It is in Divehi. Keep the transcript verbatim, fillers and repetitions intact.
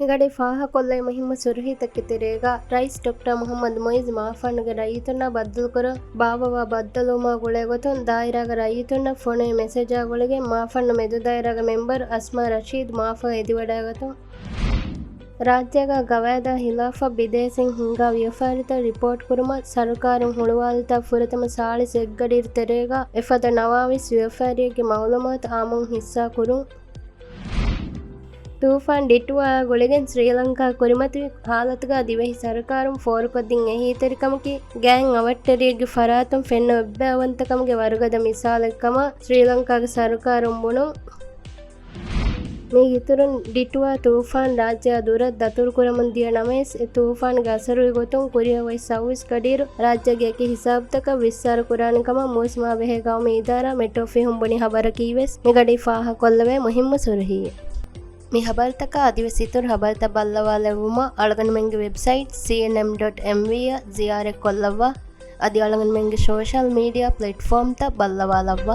މިގަޑި ފާހަކޮށްލައި މުހިއްމު ސުރުހީތަކެއް ތެރޭގަ، ރައީސް ޑޮކްޓަރ މުހައްމަދު މުއިއްޒު މާފަންނުގެ ރައްޔިތުންނާ ބައްދަލުކުރަން ބާއްވަވާ ބައްދަލުވުމާ ގުޅޭގޮތުން، ދާއިރާގެ ރައްޔިތުންނަށް ފޮނުވި މެސެޖާ ގުޅިގެން މާފަންނު މެދުދާއިރާގެ މެމްބަރު އަސްމާ ރަޝީދު މާފަށް އެދިވަޑައިގަތުން. ރާއްޖޭގަ ގަވާއިދާ ހިލާފަށް ބިދޭސީން ހިންގާ ވިޔަފާރިތައް ރިޕޯޓް ކުރުމަށް ސަރުކާރުން ހުޅުވާލިތާ ފުރަތަމަ ސާޅީސް އެއްގަޑިއިރު ތެރޭގަ އެފަދަ ނަވާވީސް ވިޔަފާރިއެއްގެ މައުލޫމާތު އާއްމުން ހިއްސާ ކުރުން. ތޫފާން ޑިޓުއާ ގުޅިގެން ސްރީލަންކާ ކުރިމަތިވި ހާލަތުގަ ދިވެހި ސަރުކާރުން ފޯރުކޮށްދިން އެހީތެރިކަމަކީ ގޭން އަވަށްޓެރިއެއްގެ ފަރާތުން ފެންނަ އޮތްބާވަންތަކަމުގެ ވަރުގަދަ މިސާލެއްކަމަށް ސްރީލަންކާގެ ސަރުކާރުން ބުނުން. މީގެ އިތުރުން ޑިޓުއާ ތޫފާން ރާއްޖެއާ ދުރަށް ދަތުރުކުރަމުން ދިޔަ ނަމަވެސް، އެ ތޫފާންގެ އަސަރުގެ ގޮތުން ކުރިއަށް އޮތް ސައުވީސް ގަޑިއިރު ރާއްޖޭގެ އެކި ހިސާބުތަކަށް ވިއްސާރަ ކުރާނެ ކަމަށް މޫސުމާ ބެހޭ ގައުމީ އިދާރާ މެޓްރޯފިހުން ބުނި ހަބަރަކީވެސް މިގަޑީ ފާހަކޮށްލެވޭ މުހިއްމު ސުރުހީއެއް. މި ހަބަރުތަކާ އަދިވެސް އިތުރު ހަބަރުތައް ބައްލަވާލެއްވުމަށް އަޅުގަނޑުމެންގެ ވެބްސައިޓް ސީއެންއެމް ޑޮޓް އެމްވީ އަށް ޒިޔާރަތްކޮށްލައްވާ. އަދި އަޅުގަނޑުމެންގެ ސޯޝަލް މީޑިއާ ޕްލެޓްފޯމްތައް ބައްލަވާލައްވާ.